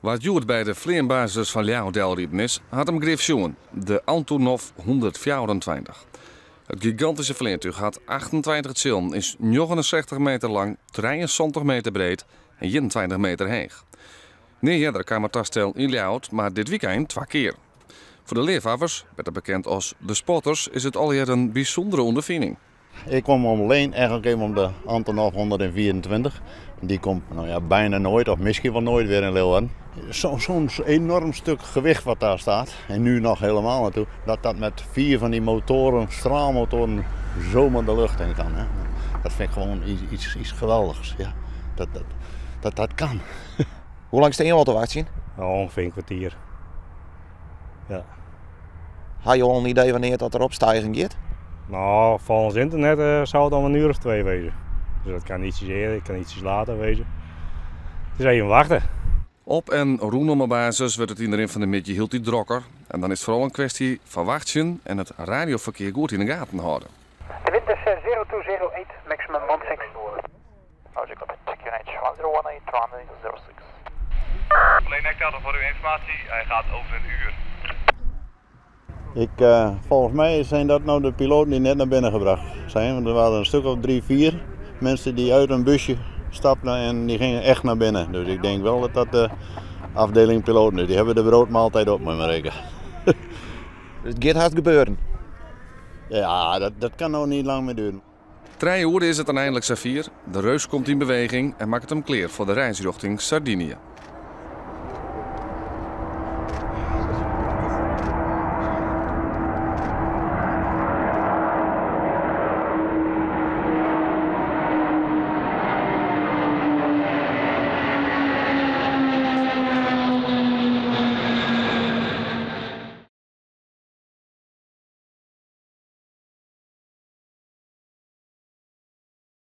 Wa't hjoed by de fleanbasis fan Ljouwert delriden is, hat him grif sjoen, de Antonov 124. It gigantyske fleantúch hat 28 tsjillen, is 69 meter lang, 73 meter breed en 21 meter heech. Nea earder kaam it tastel yn Ljouwert, mar dit wykein twa kear. Foar de leafhawwers, better bekend as de spotters, is it allegear in bysûndere ûnderfining. Ik kom alleen eigenlijk even om de Antonov 124. Die komt, nou ja, bijna nooit of misschien wel nooit weer in Leeuwarden. Zo'n enorm stuk gewicht wat daar staat, en nu nog helemaal naartoe, dat dat met vier van die motoren, straalmotoren, zomaar de lucht in kan. Hè. Dat vind ik gewoon iets geweldigs. Ja. Dat dat kan. Hoe lang steane jo al te wachtsjen? Nou, ongeveer een kwartier. Ja. Ha jo al in idee wannear't dat der opstigen giet? Nou, volgens internet zou het om een uur of 2 wezen. Dus dat kan ietsjes eerder, kan ietsjes later wezen. Het is even wachten. Op en rûnom de basis wurdt it yn de rin fan de middei hieltyd drokker. En dan is it foaral in kwestje fan wachtsjen en it radioferkear goed yn de gaten hâlde. De wind is 0208, maximum 16. Roger, copy. QNH 1018, runway 06. Alleen voor uw informatie, hij gaat over een uur. Volgens mij zijn dat nou de piloten die net naar binnen gebracht zijn. Want er waren een stuk of drie, vier mensen die uit een busje stapten en die gingen echt naar binnen. Dus ik denk wel dat dat de afdeling piloten is. Die hebben de broodmaaltijd op, moet je maar rekenen. Dus it giet hast gebeuren. Ja, dat kan nog niet lang meer duren. 3 oere is it dan einlik safier. De reus komt yn beweging en makket him klear foar de reis rjochting Sardinië.